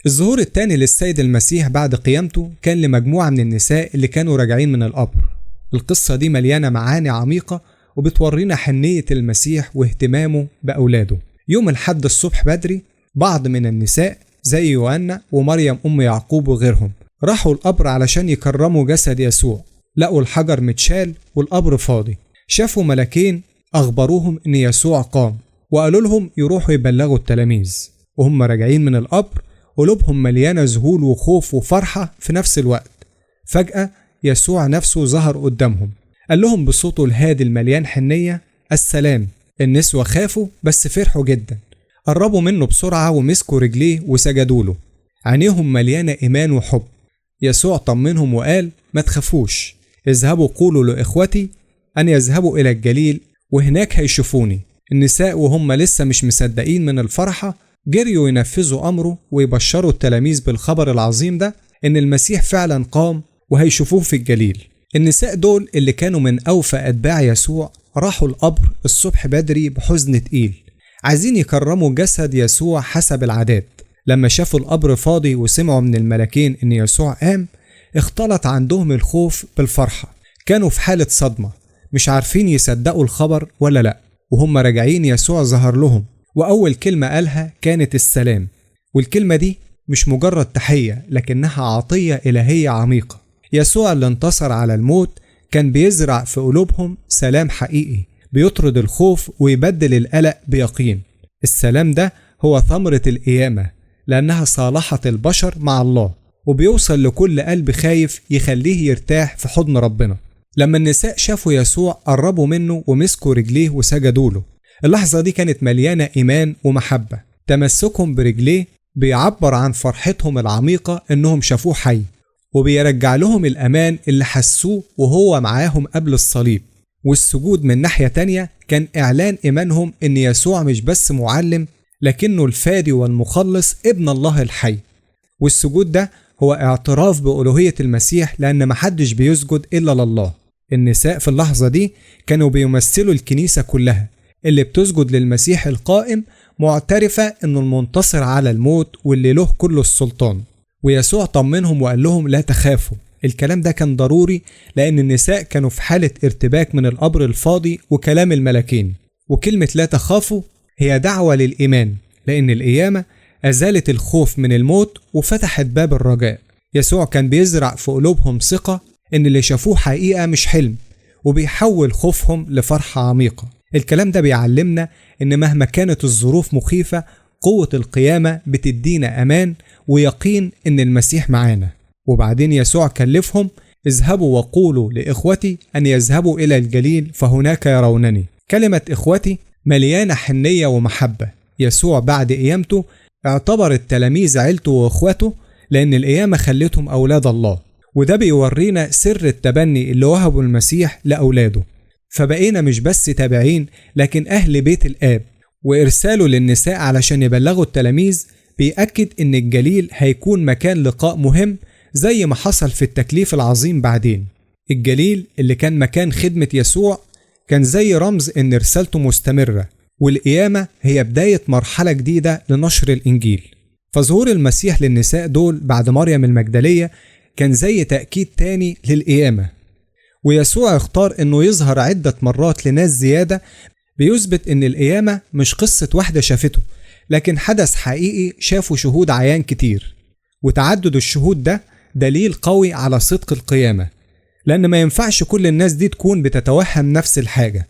الظهور الثاني للسيد المسيح بعد قيامته كان لمجموعة من النساء اللي كانوا راجعين من القبر. القصة دي مليانة معاني عميقة وبتورينا حنية المسيح واهتمامه بأولاده. يوم الحد الصبح بدري بعض من النساء زي يوحنا ومريم أم يعقوب وغيرهم راحوا القبر علشان يكرموا جسد يسوع. لقوا الحجر متشال والقبر فاضي. شافوا ملكين أخبروهم إن يسوع قام وقالوا لهم يروحوا يبلغوا التلاميذ. وهم راجعين من القبر قلوبهم مليانة ذهول وخوف وفرحة في نفس الوقت. فجأة يسوع نفسه ظهر قدامهم، قال لهم بصوته الهادي المليان حنية: السلام. النسوة خافوا بس فرحوا جدا، قربوا منه بسرعة ومسكوا رجليه وسجدوا له. عينيهم مليانة إيمان وحب. يسوع طمنهم وقال: ما تخافوش، اذهبوا قولوا لإخوتي أن يذهبوا إلى الجليل وهناك هيشوفوني. النساء وهم لسه مش مصدقين من الفرحة جريوا ينفذوا أمره ويبشروا التلاميذ بالخبر العظيم ده، إن المسيح فعلا قام وهيشوفوه في الجليل. النساء دول اللي كانوا من أوفى أتباع يسوع راحوا القبر الصبح بدري بحزن تقيل، عايزين يكرموا جسد يسوع حسب العادات. لما شافوا القبر فاضي وسمعوا من الملكين إن يسوع قام، اختلط عندهم الخوف بالفرحة. كانوا في حالة صدمة، مش عارفين يصدقوا الخبر ولا لأ. وهم راجعين يسوع ظهر لهم، وأول كلمة قالها كانت السلام. والكلمة دي مش مجرد تحية، لكنها عطية إلهية عميقة. يسوع اللي انتصر على الموت كان بيزرع في قلوبهم سلام حقيقي، بيطرد الخوف ويبدل القلق بيقين. السلام ده هو ثمرة القيامة، لأنها صالحت البشر مع الله، وبيوصل لكل قلب خايف يخليه يرتاح في حضن ربنا. لما النساء شافوا يسوع قربوا منه ومسكوا رجليه وسجدوا له. اللحظة دي كانت مليانة إيمان ومحبة. تمسكهم برجليه بيعبر عن فرحتهم العميقة إنهم شافوه حي، وبيرجع لهم الأمان اللي حسوه وهو معاهم قبل الصليب. والسجود من ناحية تانية كان إعلان إيمانهم إن يسوع مش بس معلم، لكنه الفادي والمخلص ابن الله الحي. والسجود ده هو اعتراف بألوهية المسيح، لأن محدش بيسجد إلا لله. النساء في اللحظة دي كانوا بيمثلوا الكنيسة كلها اللي بتسجد للمسيح القائم، معترفة إنه المنتصر على الموت واللي له كل السلطان. ويسوع طمنهم وقال لهم لا تخافوا. الكلام ده كان ضروري لأن النساء كانوا في حالة ارتباك من القبر الفاضي وكلام الملكين. وكلمة لا تخافوا هي دعوة للإيمان، لأن القيامة أزالت الخوف من الموت وفتحت باب الرجاء. يسوع كان بيزرع في قلوبهم ثقة إن اللي شافوه حقيقة مش حلم، وبيحول خوفهم لفرحة عميقة. الكلام ده بيعلمنا إن مهما كانت الظروف مخيفة، قوة القيامة بتدينا أمان ويقين إن المسيح معانا. وبعدين يسوع كلفهم: اذهبوا وقولوا لإخوتي أن يذهبوا إلى الجليل فهناك يرونني. كلمة إخوتي مليانة حنية ومحبة. يسوع بعد قيامته اعتبر التلاميذ عيلته وإخوته، لأن القيامة خلتهم أولاد الله، وده بيورينا سر التبني اللي وهبه المسيح لأولاده. فبقينا مش بس تابعين، لكن أهل بيت الآب. وإرساله للنساء علشان يبلغوا التلاميذ بيأكد إن الجليل هيكون مكان لقاء مهم، زي ما حصل في التكليف العظيم بعدين. الجليل اللي كان مكان خدمة يسوع كان زي رمز إن رسالته مستمرة، والقيامة هي بداية مرحلة جديدة لنشر الإنجيل. فظهور المسيح للنساء دول بعد مريم المجدلية كان زي تأكيد تاني للقيامة. ويسوع اختار إنه يظهر عدة مرات لناس زيادة، بيثبت إن القيامة مش قصة واحدة شافته، لكن حدث حقيقي شافوا شهود عيان كتير. وتعدد الشهود ده دليل قوي على صدق القيامة، لأن ما ينفعش كل الناس دي تكون بتتوهم نفس الحاجة.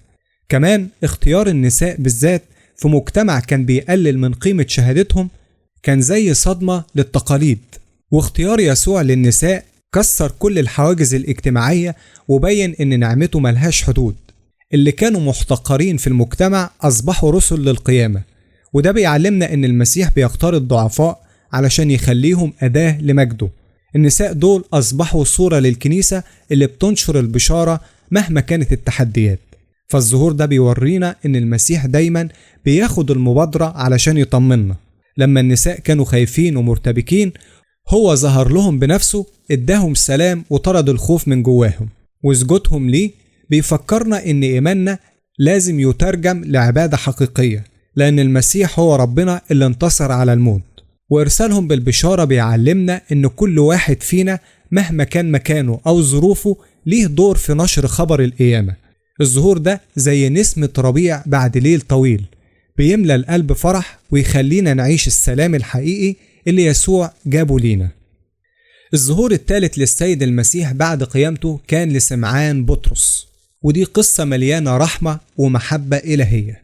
كمان اختيار النساء بالذات في مجتمع كان بيقلل من قيمة شهادتهم كان زي صدمة للتقاليد. واختيار يسوع للنساء كسر كل الحواجز الاجتماعية وبين إن نعمته ملهاش حدود. اللي كانوا محتقرين في المجتمع أصبحوا رسل للقيامة، وده بيعلمنا إن المسيح بيختار الضعفاء علشان يخليهم أداة لمجده. النساء دول أصبحوا صورة للكنيسة اللي بتنشر البشارة مهما كانت التحديات. فالظهور ده بيورينا إن المسيح دايما بياخد المبادرة علشان يطمنا. لما النساء كانوا خايفين ومرتبكين، هو ظهر لهم بنفسه، اداهم سلام وطرد الخوف من جواهم. وسجودهم ليه بيفكرنا إن إيماننا لازم يترجم لعبادة حقيقية، لأن المسيح هو ربنا اللي انتصر على الموت. وإرسالهم بالبشارة بيعلمنا إن كل واحد فينا مهما كان مكانه أو ظروفه ليه دور في نشر خبر القيامة. الظهور ده زي نسمة ربيع بعد ليل طويل، بيملى القلب فرح ويخلينا نعيش السلام الحقيقي اللي يسوع جابه لينا. الظهور الثالث للسيد المسيح بعد قيامته كان لسمعان بطرس، ودي قصة مليانة رحمة ومحبة إلهية.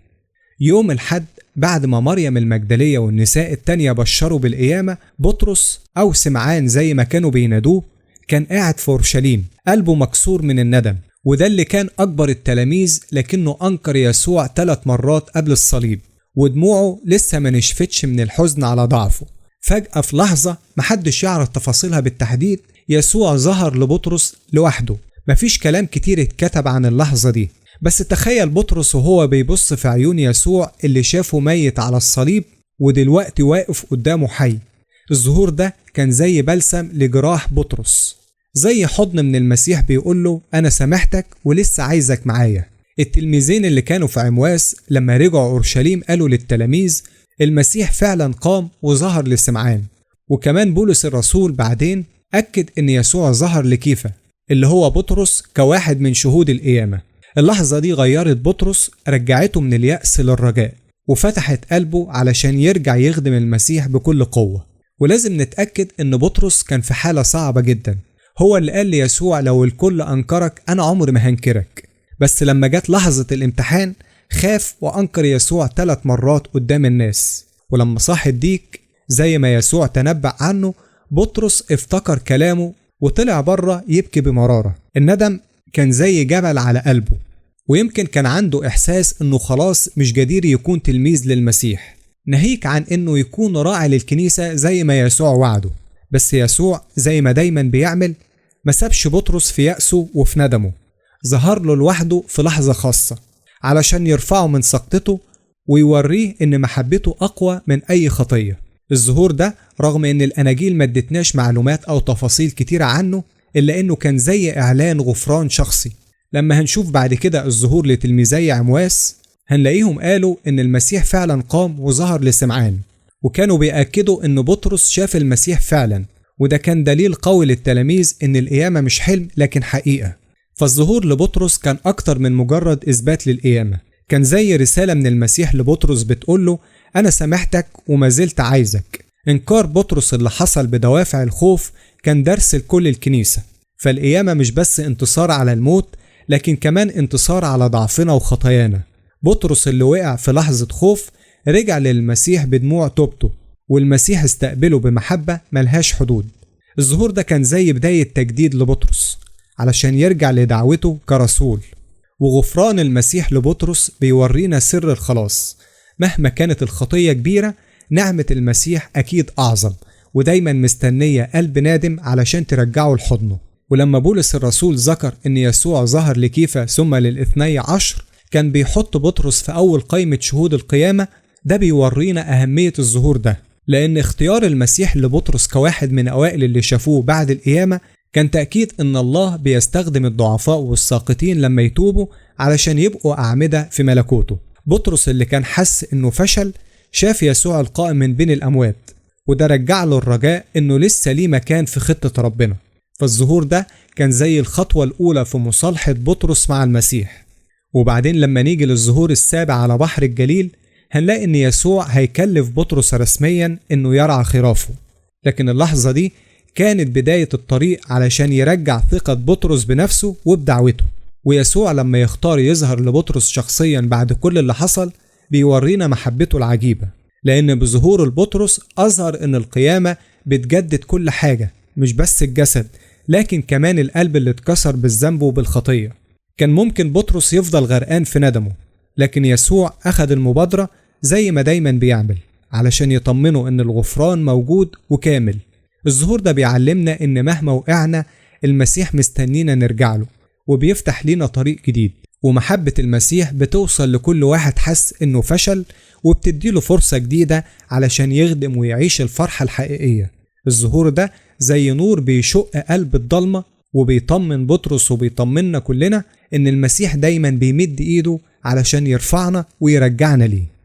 يوم الحد بعد ما مريم المجدلية والنساء التانية بشروا بالقيامة، بطرس أو سمعان زي ما كانوا بينادوه كان قاعد في أورشليم، قلبه مكسور من الندم، وده اللي كان أكبر التلاميذ، لكنه أنكر يسوع 3 مرات قبل الصليب، ودموعه لسه ما نشفتش من الحزن على ضعفه. فجأة في لحظة محدش يعرف تفاصيلها بالتحديد، يسوع ظهر لبطرس لوحده. مفيش كلام كتير اتكتب عن اللحظة دي، بس تخيل بطرس وهو بيبص في عيون يسوع اللي شافه ميت على الصليب ودلوقتي واقف قدامه حي. الظهور ده كان زي بلسم لجراح بطرس، زي حضن من المسيح بيقوله أنا سامحتك ولسه عايزك معايا. التلميذين اللي كانوا في عمواس لما رجعوا أورشليم قالوا للتلاميذ المسيح فعلا قام وظهر لسمعان. وكمان بولس الرسول بعدين أكد إن يسوع ظهر لكيفا اللي هو بطرس كواحد من شهود القيامة. اللحظة دي غيرت بطرس، رجعته من اليأس للرجاء، وفتحت قلبه علشان يرجع يخدم المسيح بكل قوة. ولازم نتأكد إن بطرس كان في حالة صعبة جدا، هو اللي قال ليسوع لو الكل أنكرك أنا عمري ما هنكرك، بس لما جت لحظة الامتحان خاف وأنكر يسوع 3 مرات قدام الناس. ولما صاح الديك زي ما يسوع تنبأ عنه، بطرس افتكر كلامه وطلع بره يبكي بمرارة. الندم كان زي جبل على قلبه، ويمكن كان عنده إحساس إنه خلاص مش جدير يكون تلميذ للمسيح، ناهيك عن إنه يكون راعي للكنيسة زي ما يسوع وعده. بس يسوع زي ما دايما بيعمل ما سابش بطرس في يأسه وفي ندمه، ظهر له لوحده في لحظة خاصة علشان يرفعه من سقطته ويوريه إن محبته أقوى من أي خطية. الظهور ده رغم إن الأناجيل ما ادتناش معلومات أو تفاصيل كتيرة عنه، إلا إنه كان زي إعلان غفران شخصي. لما هنشوف بعد كده الظهور لتلميذي عمواس هنلاقيهم قالوا إن المسيح فعلا قام وظهر لسمعان، وكانوا بيأكدوا إن بطرس شاف المسيح فعلا، وده كان دليل قوي للتلاميذ إن القيامة مش حلم لكن حقيقة. فالظهور لبطرس كان أكتر من مجرد إثبات للقيامة، كان زي رسالة من المسيح لبطرس بتقوله أنا سامحتك وما زلت عايزك. إنكار بطرس اللي حصل بدوافع الخوف كان درس لكل الكنيسة. فالقيامة مش بس انتصار على الموت، لكن كمان انتصار على ضعفنا وخطايانا. بطرس اللي وقع في لحظة خوف رجع للمسيح بدموع توبته، والمسيح استقبله بمحبة ملهاش حدود. الظهور ده كان زي بداية تجديد لبطرس علشان يرجع لدعوته كرسول. وغفران المسيح لبطرس بيورينا سر الخلاص، مهما كانت الخطية كبيرة نعمة المسيح أكيد أعظم، ودايما مستنية قلب نادم علشان ترجعه لحضنه. ولما بولس الرسول ذكر إن يسوع ظهر لكيفا ثم لل12 كان بيحط بطرس في أول قائمة شهود القيامة. ده بيورينا أهمية الظهور ده، لأن اختيار المسيح لبطرس كواحد من أوائل اللي شافوه بعد القيامة كان تأكيد إن الله بيستخدم الضعفاء والساقطين لما يتوبوا علشان يبقوا أعمدة في ملكوته. بطرس اللي كان حس إنه فشل شاف يسوع القائم من بين الأموات، وده رجع له الرجاء إنه لسه ليه مكان في خطة ربنا. فالظهور ده كان زي الخطوة الأولى في مصالحة بطرس مع المسيح. وبعدين لما نيجي للظهور السابع على بحر الجليل هنلاقي إن يسوع هيكلف بطرس رسميا إنه يرعى خرافه، لكن اللحظة دي كانت بداية الطريق علشان يرجع ثقة بطرس بنفسه وبدعوته. ويسوع لما يختار يظهر لبطرس شخصيا بعد كل اللي حصل بيورينا محبته العجيبة، لأن بظهور البطرس أظهر إن القيامة بتجدد كل حاجة، مش بس الجسد لكن كمان القلب اللي اتكسر بالذنب وبالخطية. كان ممكن بطرس يفضل غرقان في ندمه، لكن يسوع أخذ المبادرة زي ما دايما بيعمل علشان يطمنه إن الغفران موجود وكامل. الظهور ده بيعلمنا إن مهما وقعنا المسيح مستنينا نرجع له وبيفتح لنا طريق جديد. ومحبة المسيح بتوصل لكل واحد حس إنه فشل وبتديله فرصة جديدة علشان يخدم ويعيش الفرحة الحقيقية. الظهور ده زي نور بيشق قلب الضلمة وبيطمن بطرس وبيطمنا كلنا إن المسيح دايما بيمد إيده علشان يرفعنا ويرجعنا ليه.